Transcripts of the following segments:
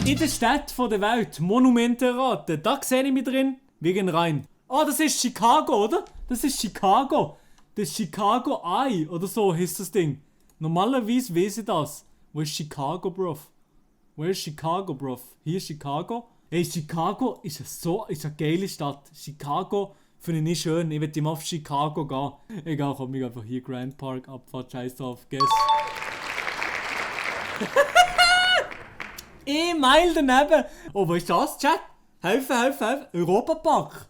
In der Stadt der Welt Monumente erraten. Da sehe ich mich drin. Wir gehen rein. Ah, das ist Chicago, oder? Das ist Chicago. Das Chicago Eye oder so heißt das Ding. Normalerweise weiß ich das. Wo ist Chicago, bruv? Wo ist Chicago, bruv? Hier ist Chicago. Hey, Chicago ist eine geile Stadt. Chicago finde ich nicht schön. Ich will immer auf Chicago gehen. Egal, komm ich einfach hier Grand Park Abfahrt, scheiß drauf. Guess. 1 Mile daneben. Oh, was ist das, Chat? Helfen. Europapark.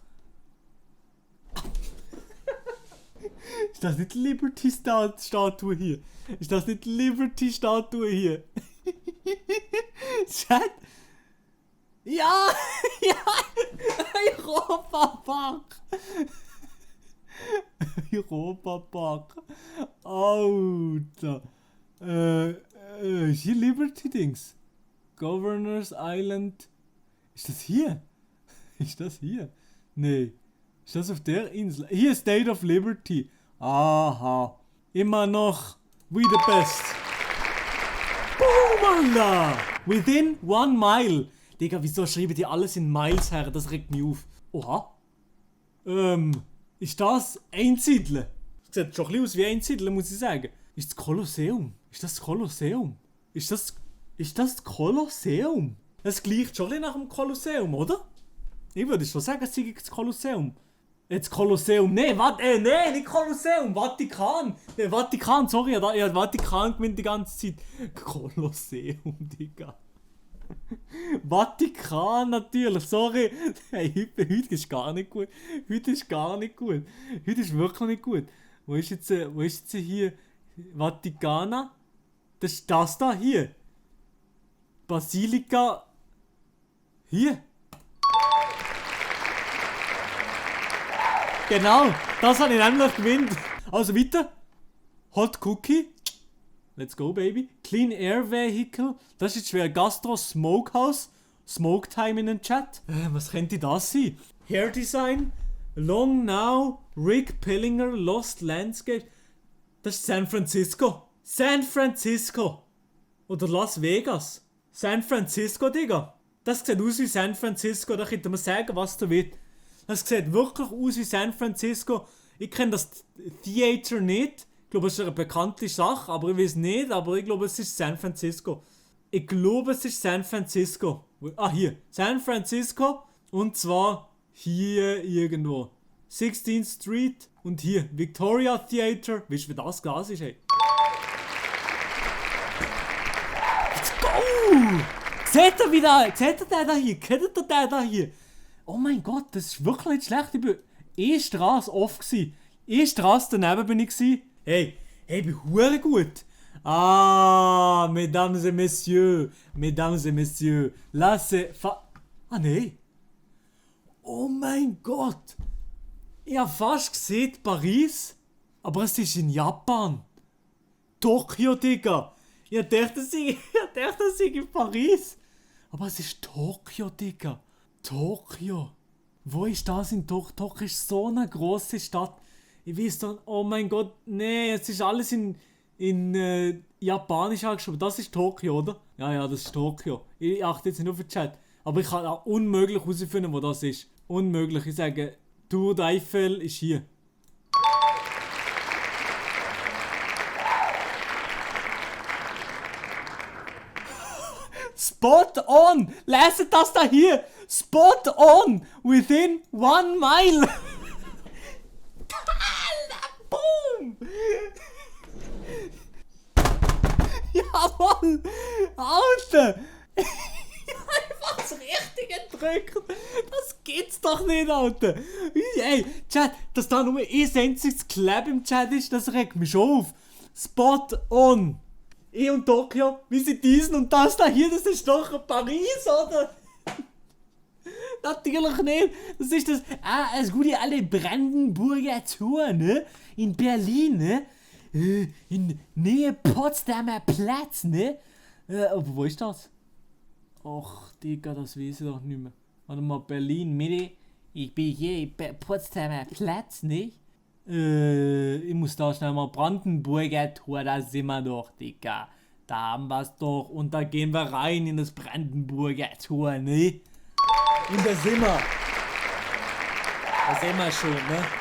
Ist das nicht die Liberty-Statue hier? Ist das nicht die Liberty-Statue hier? Chat? Ja! Europapark! Europapark. Alter. Ist hier Liberty-Dings? Governors Island. Ist das hier? Nee. Ist das auf der Insel? Hier State of Liberty. Aha. Immer noch. We the best. Boom, Alter. Within 1 mile. Digga, wieso schreiben die alles in Miles her? Das regt mich auf. Oha. Ist das Einsiedeln? Das sieht schon ein bisschen aus wie Einsiedeln, muss ich sagen. Ist das Kolosseum? Ist das Kolosseum? Ist das Kolosseum? Es gleicht schon ein bisschen nach dem Kolosseum, oder? Ich würde schon sagen, es sei das Kolosseum. Jetzt Kolosseum. Nee, nee, nicht Kolosseum. Vatikan. Vatikan, sorry, ich habe Vatikan gewinnt die ganze Zeit. Kolosseum, Digga. Vatikan natürlich, sorry. Hey, heute ist gar nicht gut. Heute ist wirklich nicht gut. Wo ist jetzt hier Vatikana? Das ist das da hier. Basilika. Hier. Genau, das habe ich nämlich gewinnt. Also weiter. Hot Cookie. Let's go, baby. Clean Air Vehicle. Das ist schwer. Gastro Smokehouse. Smoke Time in den Chat. Was könnte das sein? Hair Design. Long Now. Rick Pellinger. Lost Landscape. Das ist San Francisco. San Francisco. Oder Las Vegas. San Francisco, Digga. Das sieht aus wie San Francisco. Da könnte man sagen, was da wird. Das sieht wirklich aus wie San Francisco. Ich kenne das Theater nicht. Ich glaube, es ist eine bekannte Sache, aber ich weiß nicht. Aber ich glaube, es ist San Francisco. Ah, hier. San Francisco. Und zwar hier irgendwo. 16th Street. Und hier. Victoria Theater. Weißt du, wie das Gas ist, ey? Let's go! Seht ihr den da hier? Oh mein Gott, das ist wirklich nicht schlecht. Ich war eine Straße off. Eine Straße daneben bin ich. Hey, ich bin hure gut. Ah, mesdames et messieurs. Ah, nee. Oh mein Gott. Ich habe fast gesehen Paris, aber es ist in Japan. Tokio, Digga. Ich dachte, das sei in Paris. Aber es ist Tokio, Digga. Tokio. Wo ist das in Tokio? Tokio ist so eine grosse Stadt. Ich weiß doch, oh mein Gott, nee, es ist alles in Japanisch angeschrieben. Das ist Tokio, oder? Ja, das ist Tokio. Ich achte jetzt nicht auf den Chat. Aber ich kann auch unmöglich herausfinden, wo das ist. Unmöglich. Ich sage, Tour d'Eiffel ist hier. Spot on! Leset das da hier! Spot on! Within 1 mile! Boom! Jawohl! Alter! Ich hab das Richtige gedrückt! Das geht's doch nicht, Alter! Ey, Chat, dass da nur ein einziges Clap im Chat ist, das regt mich schon auf! Spot on! Ich und Tokio, wir sind diesen und das da hier, das ist doch Paris, oder? Natürlich nicht. Das ist das, als gute alle Brandenburger Tour, ne? In Berlin, ne? In Nähe Potsdamer Platz, ne? Aber wo ist das? Ach, Digga, das weiß ich doch nicht mehr. Warte mal, Berlin, Mitte. Ich bin hier in Potsdamer Platz, ne? Ich muss da schnell mal Brandenburger Tor, da sind wir doch, Digga. Da haben wir's doch. Und da gehen wir rein in das Brandenburger Tor, ne? Und da sind wir. Da sind wir schon, ne?